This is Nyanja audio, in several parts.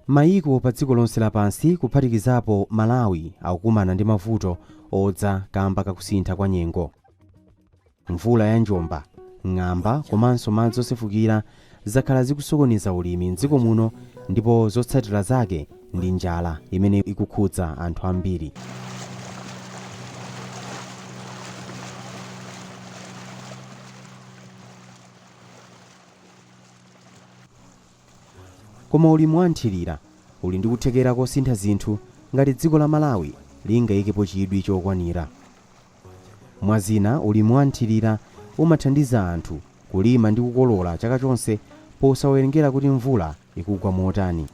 Mayiko pa dziko lonse lapansi, kuphatikizapo Malawi, akukumana ndi mavuto odza kamba kakusintha kwa nyengo. Mvula ya njomba, ng'amba komanso madzi osefukira zakhala zikusokoneza ulimi mdziko muno, ndipo zotsatira zake ndi njala imene ikukhudza anthu ambiri. Koma ulimi wa nthirira uli ndi kuthekera kosintha zinthu ngati dziko la Malawi lingayikepo chidwi chokwanira. Mwazina, ulimi wa nthirira umathandiza anthu kulima ndi kukolola chaka chonse posawerengera kuti mvula ikugwa motani.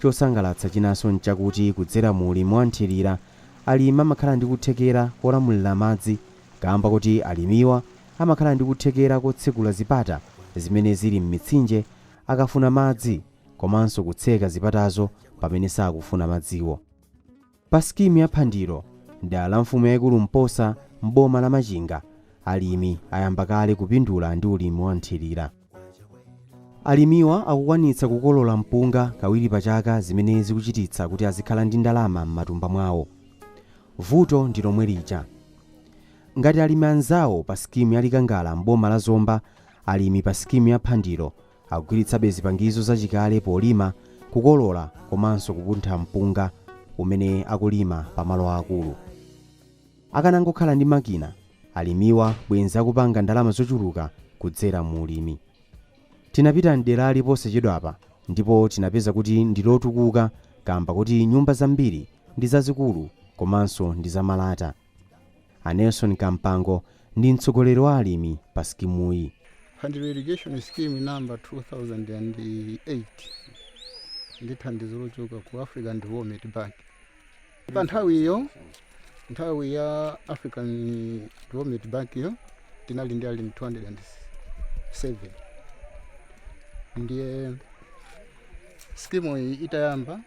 Chosangalatsa chinanso nchakuti kudzera mu ulimi wa nthirira, alimi amakhala ndi kuthekera kolamulira madzi kamba kuti alimiwa amakhala ndi kuthekera kotsekula zipata zimene zili m'mitsinje akafuna madzi komanso kutseka zipatazo pamene sakufuna madziwo. Pa sikimu ya Phandiro, dera la mfumu yayikulu Mposa m'boma la Machinga, alimi ayamba kale kupindula ndi ulimi wa nthirira. Alimiwa akukwanitsa kukolola mpunga kawiri pa chaka zimene zikuchititsa kuti azikhala ndi ndalama m'matumba mwawo. Vuto ndi lomwe lija. Ngati alimi anzawo pa sikimu ya Likangala m'boma la Zomba, alimi pa sikimu ya Phandiro akugwiritsabe zipangizo zachikale polima, kukolola komanso kupuntha mpunga umene akulima pamalo aakulu. Akanangokhala ndi makina, alimiwa bwenzi akupanga ndalama zochuluka kudzera mu ulimi. Tinapita mderali posachedwapa ndipo tinapeza kuti ndi lotukuka kamba kuti nyumba zambiri ndi zazikulu komanso ndi zamalata. A Nelson Kampango ndi mtsogoleri wa alimi pa sikimuyi. Phandiro Irrigation Scheme number 2008 ndi thandizo lochoka ku African Development Bank. Pa nthawi iyo, nthawi ya African Development Bank iyo, tinali ndi alimi 207. Ndiye skimu iyi itayamba,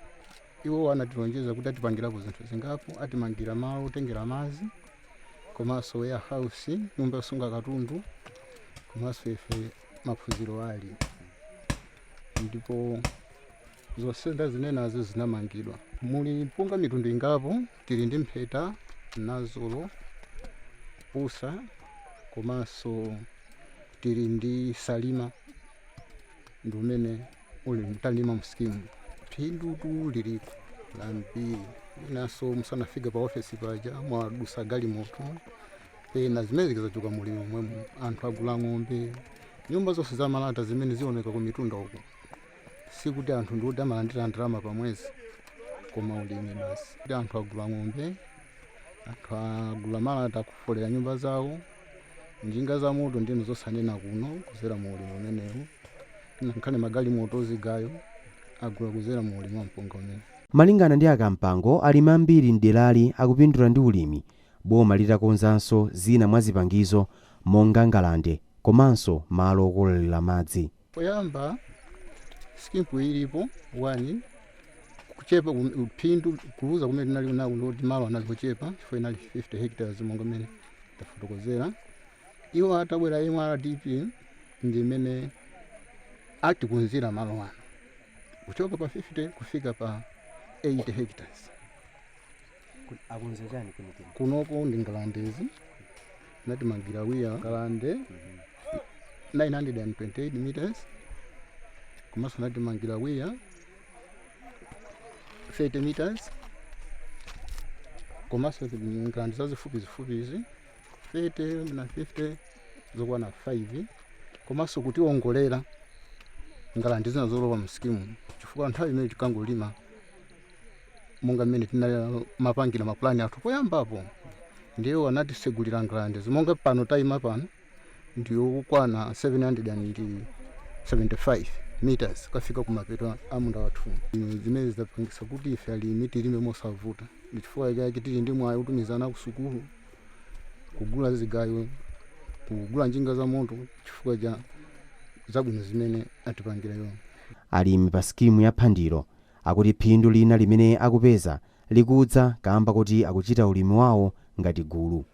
iwo anatilonjeza kuti atipangirapo zinthu zingapo: atimangira malo otengera madzi, komanso warehouse, nyumba yosunga katundu, komanso ife maphunziro ali. Ndipo zonse ndazinenazo zinamangidwa. Muli mpunga mitundu ingapo: tili ndi Mpheta, Nazolo, Pusa, komanso tili ndi Salima, ndi umene uli mtalima mu skimu. Phindu liliko lambiri. Inanso musanafike pa ofesi paja mwadusa galimoto pena zimene zikazachoka mulimi momwemo. Anthu agula ng'ombe, nyumba zonse za malata zimene zioneka ku mitunda uko, sikuti anthu ndikuti amalandira ndalama pa mwezi, koma ulimi basi. Kuti anthu agula ng'ombe, anthu agula malata kufolera nyumba zawo, njinga za moto ndino zosanena kuno kuzera mu ulimi umenewu, ngakhale magalimoto, zigayo agula kuzera mu ulimi wa mpunga umene. Malingana ndi aKampango, alimi ambiri mderali akupindula ndi ulimi boma litakonzanso zina mwa zipangizo monga ngalande komanso malo okololera madzi. Poyamba skimu ilipo, one, kuchepa phindu kuluza kumene tinali nako ndikuti malo anali kuchepa chifukwa inali 50 hectares monga mmene tafotokozera. Iwo atabwera MRDP ndi imene atikonzera malo ano kuchoka pa 50 kufika pa 80 hectares. Akonza chani kwenikweni? Kunoko ndi ngalandezi, natimangira weir, ngalande 928 meters, komanso natimangira weir 30 meters, komanso ngalande zazifupi zifupi izi 30 na 50 zokwana 5, komanso kutiongolera ngalande zina zolowa mskimu, chifukwa nthawi imene tikangolima monga mmene tinamapangira mapulani athu poyambapo. Ndiye anatisegulira ngalande monga pano tayima pano ndiyokwana 775 meters kafika kumapeto a munda wathu, zimene zidapangisa kuti ife alimi tilime mosavuta. Ndi chifukwa chake tili ndi mwayi kutumizana ku sukulu, kugula zigayo, kugula njinga za moto, chifukwa cha zabwino zimene atipangira iwo. Alimi pa skimu ya Phandiro akuti phindu lina limene akupeza likudza kamba kuti akuchita ulimi wawo ngati gulu.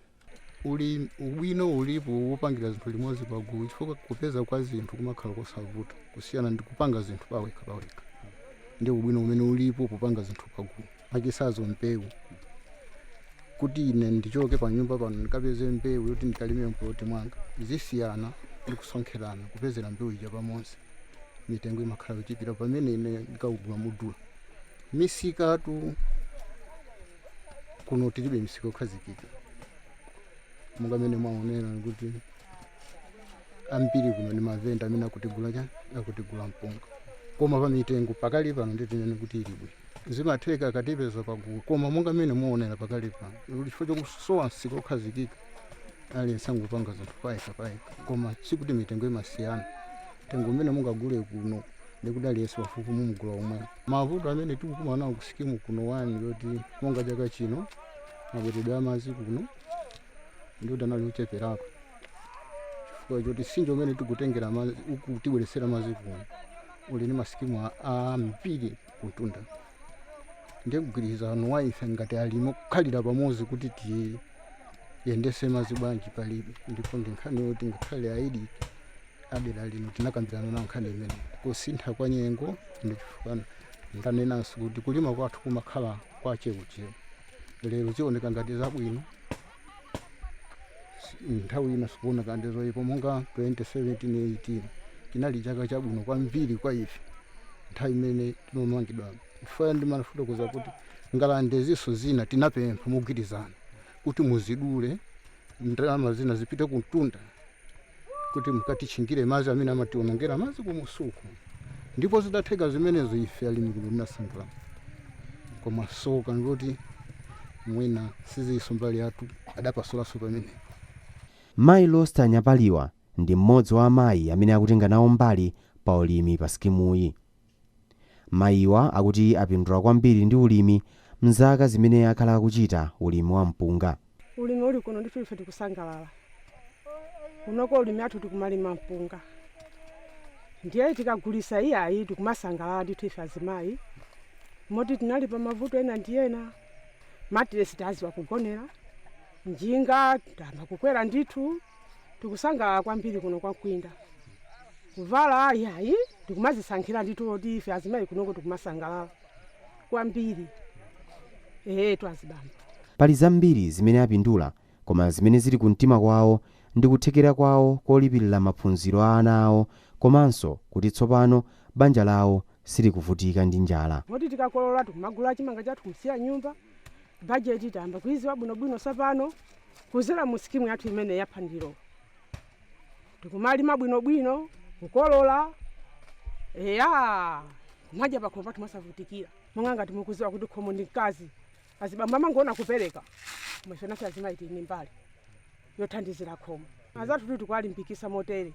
Uli ubwino ulipo wopangira zinthu limodzi pa gulu, chifukwa kupeza kwa zinthu kumakhala kosavuta kusiyana ndi kupanga zinthu pawekha pawekha. Ndi ubwino umene ulipo popanga zinthu pagulu. Machisazo mbewu, kuti ine ndichoke pa nyumba pano ndikapeze mbewu yoti ndikalime mpuloti mwanga, zisiyana ndi kusonkherana kupezera mbewu ija pamodzi. Mitengo imakhala yochipira pamene ine ndikagula mudula. Misikatu kuno tilibe misika yokhazikika, monga mene mwaonera kuti ambiri kuno ndi mavenda amene akutigula chani, akutigula mpunga. Koma pa mitengo pakali pano nditinene kuti ili bwino, zimatheka akatipeza pagulu. Koma monga mene muonera pakali pano, chifukwa chokusowa msika okhazikika, aliyense angopanga zinthu payekha payekha. Koma sikuti mitengo imasiyana. Mtengo umene mungagule kuno ndikuti aliyense wafupi mumugula omwe. Mavuto amene tikukumana nawo ku sikimu kuno, wani yoti monga chaka chino mabweredwe amazi kuno ndikuti anali ocheperako, chifukwa choti mtsinje umene tikutengera madzi, ukutibweresera madzi kuno, uli ndi masikimu ambiri kuntunda. Ndiye mgwirizano wa ife ngati alimi kukhalira pamodzi kuti tiyendese madzi bwanji palibe. Ndipo ndi nkhani yoti ngakhale aidi adera lino tinakambirana nawo nkhani imene kusintha kwa nyengo. Ndi chifukwa ndanenanso kuti kulima kwathu kumakhala kwa cheucheu. Lero zioneka ngati zabwino, nthawi ina sikuoneka ndi zoyipa. Monga 2017 18 chinali chaka chabwino kwambiri kwa ife nthawi imene timamangidwa. Chifukwa ndimafotokoza kuti ngalande zinso zina tinapempha mogwirizana kuti muzidule, ndalama zina zipite kuntunda kuti mukatitchingire madzi amene amationongera madzi kumusuku. Ndipo zidatheka zimenezo, ife alimi kuno tinasangalala. Koma soka ndiloti mwina siziso mbali yathu, adapasulaso pamenepo. Mayi Losta Nyapaliwa ndi mmodzi wa amayi amene akutenga nawo mbali pa ulimi pa sikimuyi. Mayiwa akuti apindula kwambiri ndi ulimi mzaka zimene akhala akuchita ulimi wa mpunga. Ulimi uli kuno ndithu ife tikusangalala kunoko. Ulimi athu tikumalima mpunga, ndiye tikagulisa iyayi tikumasangalala ndithu ife azimayi, moti tinali pa mavuto ena ndi ena. Matiresi taziwa kugonera, njinga tamba kukwera, ndithu tikusangalala kwambiri kuno kwa Kwinda. Kuvala iyayi tikumazisankhira ndithu, oti ife azimayi kunoko tikumasangalala kwambiri, ehe, twazibamba. Pali zambiri zimene apindula, koma zimene zili kumtima kwawo ndi kuthekera kwawo kolipirira maphunziro a ana awo, komanso kuti tsopano banja lawo silikuvutika ndi njala. Moti tikakolola tikumagula chimanga chathu kumsiya nyumba. Bajeti tayamba kuiziwa bwinobwino tsopano kuzera mu sikimu yathu imene yaphandiro. Tikumalima bwinobwino, kukolola, eya, kumadya pakhomo pathu mosavutikira. Monga ngati mukuziwa kuti khomo ndi mkazi, azibambo amangoona kupereka, koma ife nafe azimayi tili ndi mbali yothandizira khomo. Azathu tuti tikuwalimbikisa motere: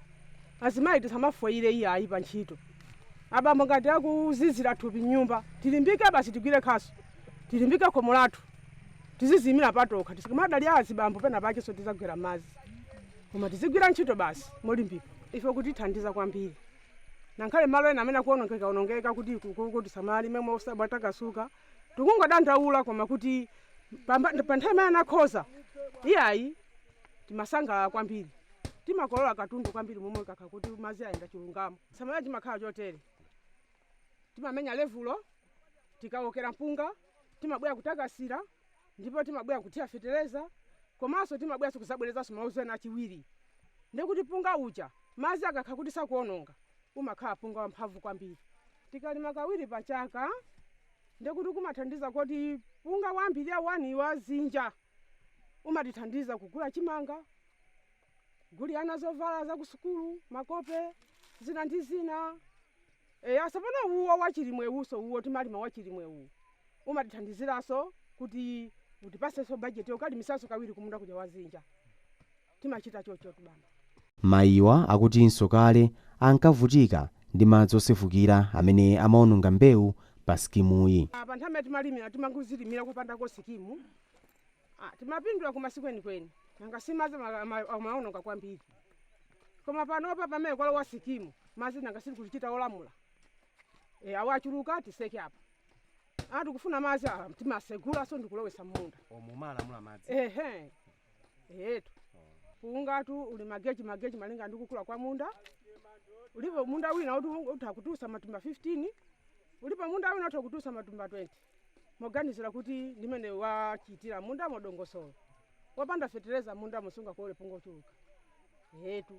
azimayi tisamafoyire iyayi pa ntchito. Abambo ngati akuzizira thupi nyumba, tilimbike basi, tigwire khasu, tilimbike khomo lathu, tizizimira patokha. Timadali azibambo pena pakenso tizagwera madzi, koma tizigwira ntchito basi molimbika. Ife kutithandiza kwambiri, nankhale malo ena amene akuonongeka onongeka kuti kuti samalime mwatakasuka, tikungodandaula. Koma kuti pa nthawi imene anakhoza iyayi timasangalala kwambiri, timakolola katundu kwambiri momwe kakha kuti madzi ayenda chilungamo. Samala chimakhala chotere: timamenya levulo, tikawokera mpunga timabwera kutakasira, ndipo timabwera kuthira fetereza, komanso timabweranso kuzabwerezanso mauzu ena achiwiri. Ndikuti punga uja madzi akakha kuti sakuononga, umakhala punga wamphamvu kwambiri. Tikalima kawiri pa chaka, ndikuti kumathandiza kuti punga wambiri awani wazinja umatithandiza kugula chimanga, kugulira ana zovala za ku sukulu, makope, zina ndi zina. Eya, sapano uwo wachilimwe uso uwo timalima wachilimwe uwo umatithandiziranso kuti utipasenso bajeti yokalimisanso kawiri kumunda kuja wazinja. Timachita chocho tubamba. Mayiwa akutinso kale ankavutika ndi madzi osefukira amene amaononga mbewu pa sikimuyi. Pa nthawi imene timalimira, timangozilimira kupandako sikimu, timapindula kumasiku kwenikweni, nanga si madzi amaononga kwambiri. Koma panopa pamene kwalowa sikimu, madzi nanga sili kutichita olamula. Awo achuluka tiseke apa, tikufuna madzi, timasegulaso ndikulowesa mmunda. Mumalamula madzi? Ehe, ehetu. Pungatu uli mageji mageji malinga ndi kukula kwa munda. Ulipo munda wina uti utha kutusa matumba 15. Ulipo munda wina utha kutusa matumba 20 moganizira kuti ndimene wachitira munda modongosolo wapanda fetereza munda musunga kole pungochuluka hetu.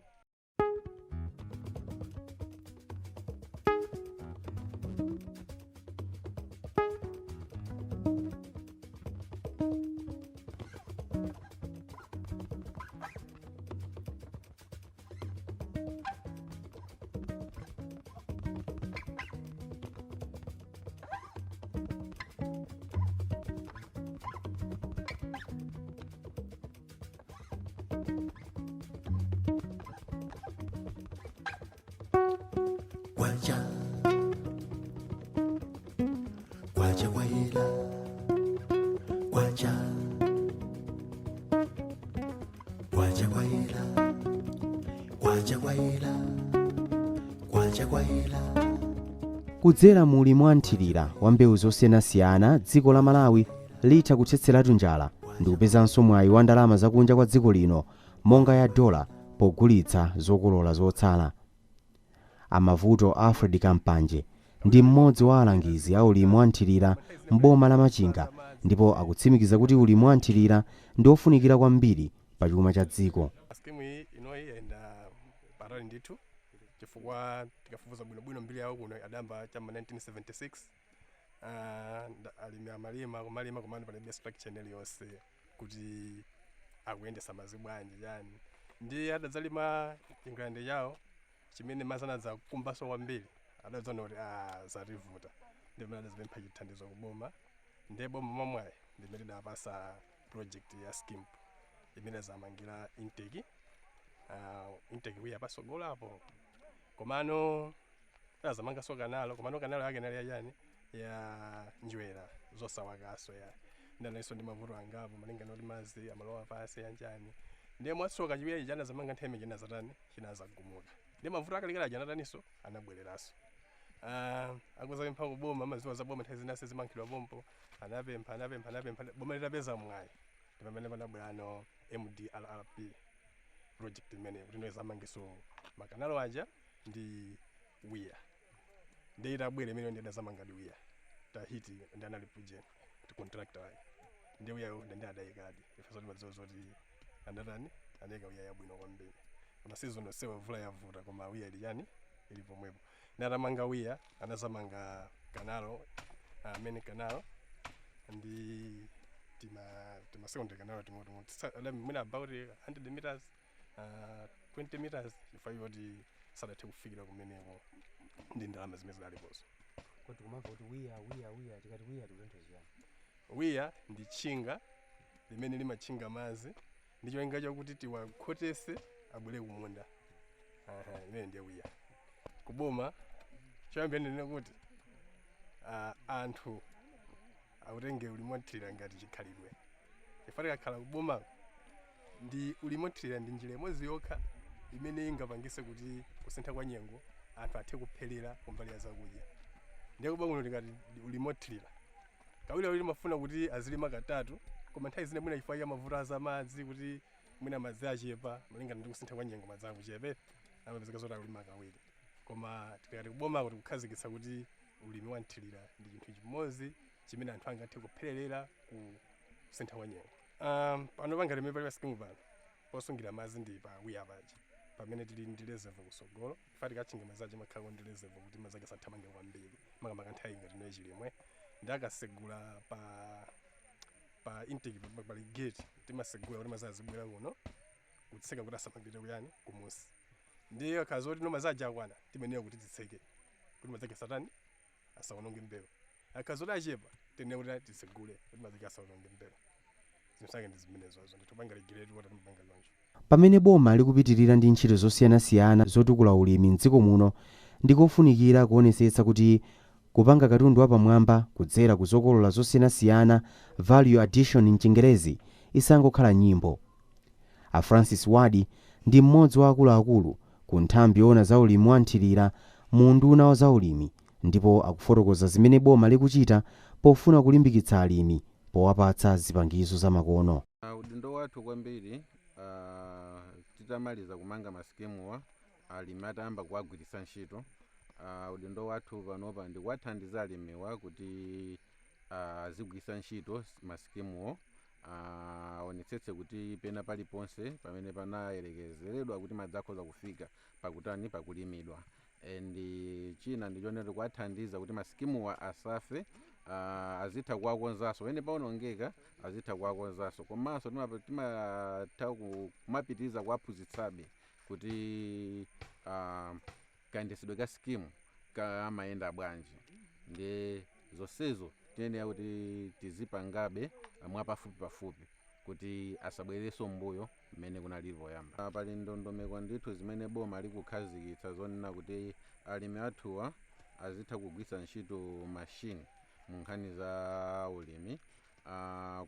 Kwacha kwacha kwayela kwacha kwacha kwayela kwacha kwayela kwacha kwayela. Kudzera mu ulimi wa nthirira wa mbewu zosiyanasiyana, dziko la Malawi litha kuthetseratu njala ndi kupezanso mwayi wa ndalama zakunja kwa dziko lino monga ya dola pogulitsa zokolola zotsala. Amavuto Alfred Kampanje ndi mmodzi wa alangizi a ulimi wa nthirira m'boma la Machinga, ndipo akutsimikiza kuti ulimi wa nthirira ndi ofunikira kwambiri pa chuma cha dziko. Skimu iyi inoyi yayenda patali ndithu, chifukwa tikafufuza bwinobwino mbiri yawo kuno adamba chama 1976. Alimi amalima kumalima kumene palibe structure iliyonse kuti akuyendesa madzi bwanji chani, ndi adadzalima chingande chawo chimene madzi anadzakumbanso kwambiri, adadzaona kuti zativuta, ndi pamene adazipempha chithandizo kuboma. Ndiye boma mwamwayi ndimene lidapasa project ya SCIMP imene zamangira intake, intake weir pasogolo apo, komano azamangaso kanalo, komano kanalo yake nali yachani, ya njwera zosawakaso ya ndalinso ndi mavuto angapo malingana kuti madzi amalowa pasi yanjani. Ndiye mwatsoka chiwiya ichi anazamanga nthawi imene chinazatani, chinazagumuka, ndiye mavuto akalikali aja anataniso, anabwereranso. Akuzapempha kuboma, amaziwa za boma nthawi zinase zimankhidwa pompo, anapempha anapempha anapempha, boma litapeza mwayi ndi pamene panabwerano MDRRP project imene kuti inozamangiso makanalo aja ndi weir. Ndi itabwera imene ndi adazamanga ndi weir tahiti, ndi anali pujen ti contractor wake, ndi weir ndi adayikadi ifeso timadziwa zoti anatani, anayika weir yabwino kwambiri. Koma season onsewa mvula yavuta, koma weir ili chani, ili pomwepo. Ndi atamanga weir anazamanga kanalo, main canal ndi tima secondary canal timwe mwina about 100 meters, 20 meters, chifukwa choti sadathe kufikira kumeneko ndi ndalama zimene zidalipozo. Kuti kumamva kuti weir, weir, weir, tikati weir tikutanthauza chiyani? Weir ndi tchinga limene limatchinga madzi ndi cholinga chakuti tiwakhotese abwere kumunda. Aha, imene ndiye weir. Kuboma choyambira ndinene kuti anthu autenge ulimi wanthirira ngati chikhalidwe, chifukwa tikakhala kuboma ndi ulimi wanthirira ndi njira imodzi yokha imene ingapangise kuti kusintha kwa nyengo anthu athe kuphelera kumbali ya zakudya. Ndiye kuba kuno tikati ulimi wanthirira kawirikawiri timafuna kuti azilima katatu, koma nthawi zina mwina chifukwa cha mavuto azamadzi, kuti mwina madzi achepa malingana ndi kusintha kwa nyengo, madzi akuchepa, amapezeka zoti akulima kawiri. Koma tikati kuboma kuti kukhazikitsa kuti ulimi wanthirira ndi chinthu chimodzi chimene anthu angathe kuphelera ku kusintha kwa nyengo. Pano pangati pamene pali pa skimu pano posungira madzi ndi pa weir paja pamene tili ndi reservoir kusogolo, chifukwa tikatchinga madzi aja makhala ndi reservoir kuti madzi ake asathamange kwambiri, makamaka nthawi ngati ino yachilimwe. Ndi akasegula pa intake pali gate, timasegula kuti madzi azibwera kuno, kutseka kuti asamapite kuyani, kumusi. Ndiye akhaza kuti no madzi aja akwana, timeneyo kuti titseke kuti madzi ake asatani, asaononge mbewu. Akhaza kuti achepa, tiyenera kuti tisegule kuti madzi ake asaononge mbewu. Zinthu zake ndi zimenezozo, ndithu regulate water timapanga lonjo. Pamene boma likupitirira ndi ntchito zosiyanasiyana zotukula ulimi mdziko muno, ndikofunikira kuonesetsa kuti kupanga katundu wapamwamba kudzera ku zokolola zosiyanasiyana, value addition mchingerezi, isangokhala nyimbo. A Francis Wadi ndi mmodzi wa akuluakulu ku nthambi yoona za ulimi wa nthirira mu unduna wa zaulimi, ndipo akufotokoza zimene boma likuchita pofuna kulimbikitsa alimi powapatsa zipangizo zamakono. Udindo wathu kwambiri, titamaliza kumanga masikimuwa, alimi atayamba kuwagwiritsa ntchito, Udindo wathu panopa ndi kuwathandiza alimiwa kuti azigwiritsa ntchito masikimuwo, aonetsetse kuti pena paliponse pamene panayerekezeredwa kuti madzi akhoza kufika pakutani, pakulimidwa. And china ndichonera kuwathandiza kuti masikimuwa asafe, azitha kuwakonzanso pamene paonongeka, azitha kuwakonzanso. Komanso timatha kumapitiriza kuwaphunzitsabe kuti kayendetsedwe ka skimu kamayenda bwanji. Ndi zonsezo tiyenera kuti tizipangabe mwapafupi pafupi kuti asabwererenso mbuyo mmene kunali poyamba. Pali ndondomeko ndithu zimene boma likukhazikitsa zonena kuti alimi athuwa azitha kugwiritsa ntchito mashini mu nkhani za ulimi.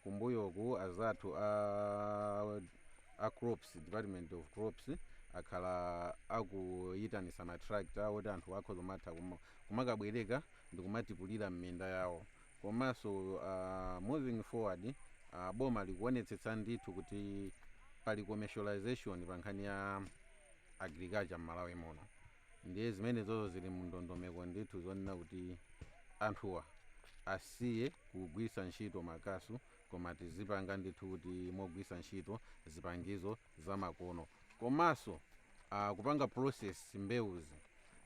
Kumbuyoku azathu a crops, Department of Crops, akhala akuyitanisa ma tractor oti anthu akhoza kumatha kumakabwereka ndi kumatipulira m'minda yawo. Komanso moving forward, boma likuonetsetsa ndithu kuti pali commercialization pa nkhani ya agriculture m'Malawi muno. Ndiye zimene zozo zili mu ndondomeko ndithu zonena kuti anthuwa asiye kugwiritsa ntchito makasu, koma tizipanga ndithu kuti mogwiritsa ntchito zipangizo zamakono. Komanso kupanga process mbewuzi,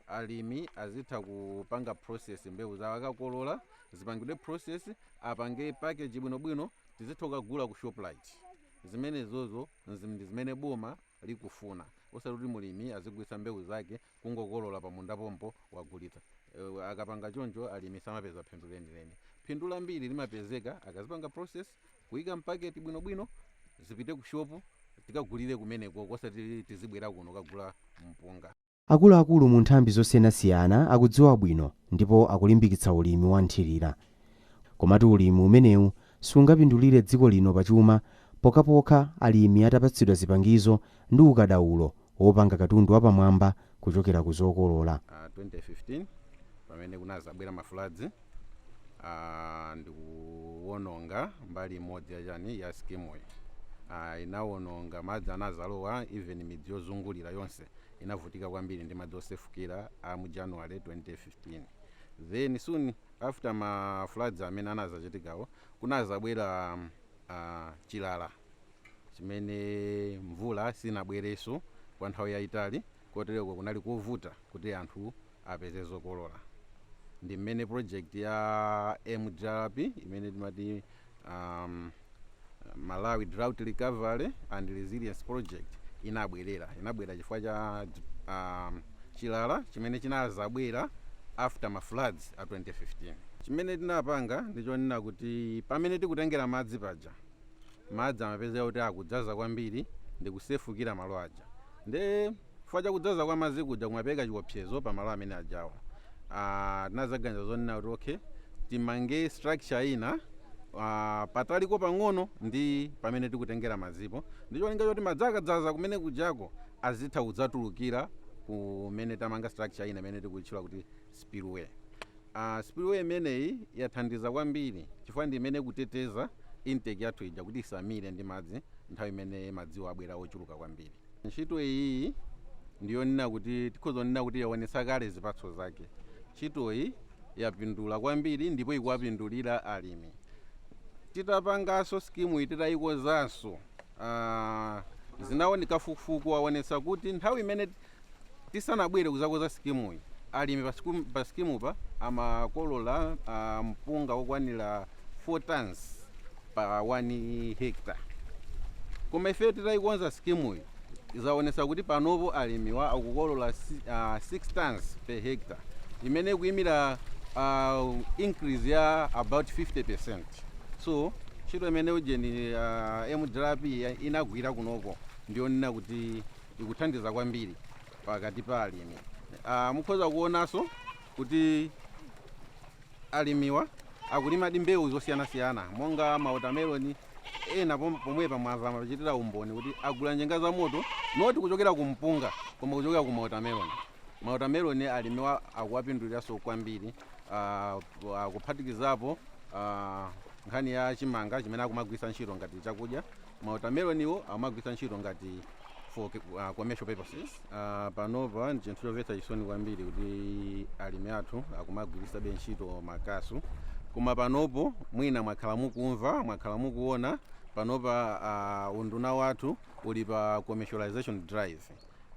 alimi azitha kupanga process mbewu zawo akakolola, zipangidwe process, apange package bwinobwino, tizitha kukagula ku Shoprite. Zimene zozo ndi zimene boma likufuna, osati kuti mulimi azigwiritsa mbewu zake kungokolola pamunda pompo wagulitsa. Akapanga choncho alimi samapeza phindu lenileni. Phindu lambiri limapezeka akazipanga process, kuyika mpaketi bwinobwino, zipite ku shopu, tikagulire kumeneko, osati tizibwera kuno kagula mpunga. Akuluakulu mu nthambi zosiyanasiyana akudziwa bwino ndipo akulimbikitsa ulimi wa nthirira, komatu ulimi umenewu sungapindulire dziko lino pachuma pokhapokha alimi atapatsidwa zipangizo ndi ukadaulo wopanga katundu wapamwamba kuchokera ku zokolola. 2015 pamene kunazabwera ma floods ndikuwononga mbali imodzi yachani, ya skimuyi. Inawononga, madzi anazalowa, even midzi yozungulira yonse inavutika kwambiri ndi madzi osefukira a mu January 2015. Then soon after ma floods amene anazachitikawo, kunazabwera chilala chimene mvula sinabwerenso kwa nthawi yayitali, kotereko kunali kovuta kuti anthu apeze zokolola. Ndi mmene project ya MDRP, imene timati Malawi Drought Recovery and Resilience Project, inabwerera. Inabwera chifukwa cha chilala chimene chinazabwera after ma floods a 2015. Chimene tinapanga ndichonena kuti pamene tikutengera madzi paja, madzi amapezeka kuti akudzaza kwambiri ndi kusefukira malo aja. Nde chifukwa chakudzaza kwa madzi kuja kumapereka chiopsezo pa malo amene ajawo. Tinazaganiza zonena kuti okay, timange structure ina pataliko pang'ono ndi pamene tikutengera madzipo, ndi cholinga choti madzi akadzaza kumene kujako azitha kudzatulukira kumene tamanga structure ina imene tikutchula kuti spillway. Spillway imeneyi yathandiza kwambiri chifukwa ndi imene kuteteza intake yathu ija kuti isamire ndi madzi nthawi imene madziwo abwera ochuluka kwambiri. Ntchito iyi ndiyonena kuti tikhoza kunena kuti yaonetsa kale zipatso zake. Ntchitoyi yapindula kwambiri ndipo ikuwapindulira alimi. Titapanganso skimu iyi, titayikonzanso, zinaoneka, fukufuku waonetsa kuti nthawi imene tisanabwere kuzakoza skimuyi, alimi pa skimupa amakolola mpunga wokwanira 4 tons pa 1 hectare. Koma ife titayikonza skimuyi, zaonetsa kuti panopo alimiwa akukolola 6 tons per hectare, imene ikuyimira increase ya about 50%. So ntchito imene ujeni MDRP inagwira kunoko ndiyonena kuti ikuthandiza kwambiri pakati pa alimi. Mukhoza kuonanso kuti alimiwa akulima di mbewu zosiyanasiyana monga mawatermelon ena. Pomwepa mwamva amachitira umboni kuti agula njenga za moto, not kuchokera ku mpunga koma kuchokera ku mawatermelon. Mawatermelon alimiwa akuwapinduliranso kwambiri, kuphatikizapo nkhani ya chimanga chimene akumagwiritsa ntchito ngati chakudya, mawatermelon iwo amagwiritsa ntchito ngati For commercial purposes. Panopa ndi chinthu chomvetsa chisoni kwambiri kuti alimi athu akumagwiritsabe ntchito makasu, koma panopo mwina mwakhala mukumva, mwakhala mukuona, panopa unduna wathu uli pa commercialization drive.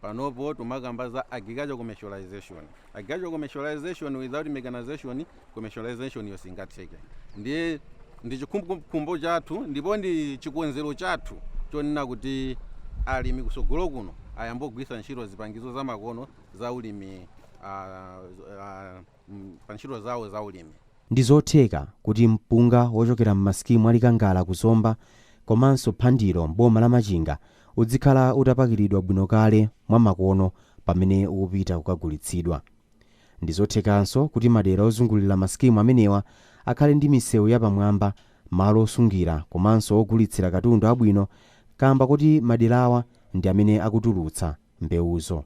Panopo tumakamba za agriculture commercialization. Agriculture commercialization without mechanization, commercialization yo singatheke. Ndiye ndi chikhumbokhumbo chathu ndipo ndi chikonzero chathu chonena kuti alimi kusogolo kuno ayambe kugwiritsa ntchito zipangizo zamakono za ulimi pa ntchito zawo za ulimi. Ndi zotheka kuti mpunga wochokera m'masikimu a Likangala ku Zomba komanso Phandiro m'boma la Machinga uzikhala utapakiridwa bwino kale mwa makono pamene ukupita kukagulitsidwa. Ndi zothekanso kuti madera ozungulira masikimu amenewa akhale ndi misewu yapamwamba, malo osungira komanso ogulitsira katundu abwino, kamba kuti maderawa ndi amene akutulutsa mbewuzo.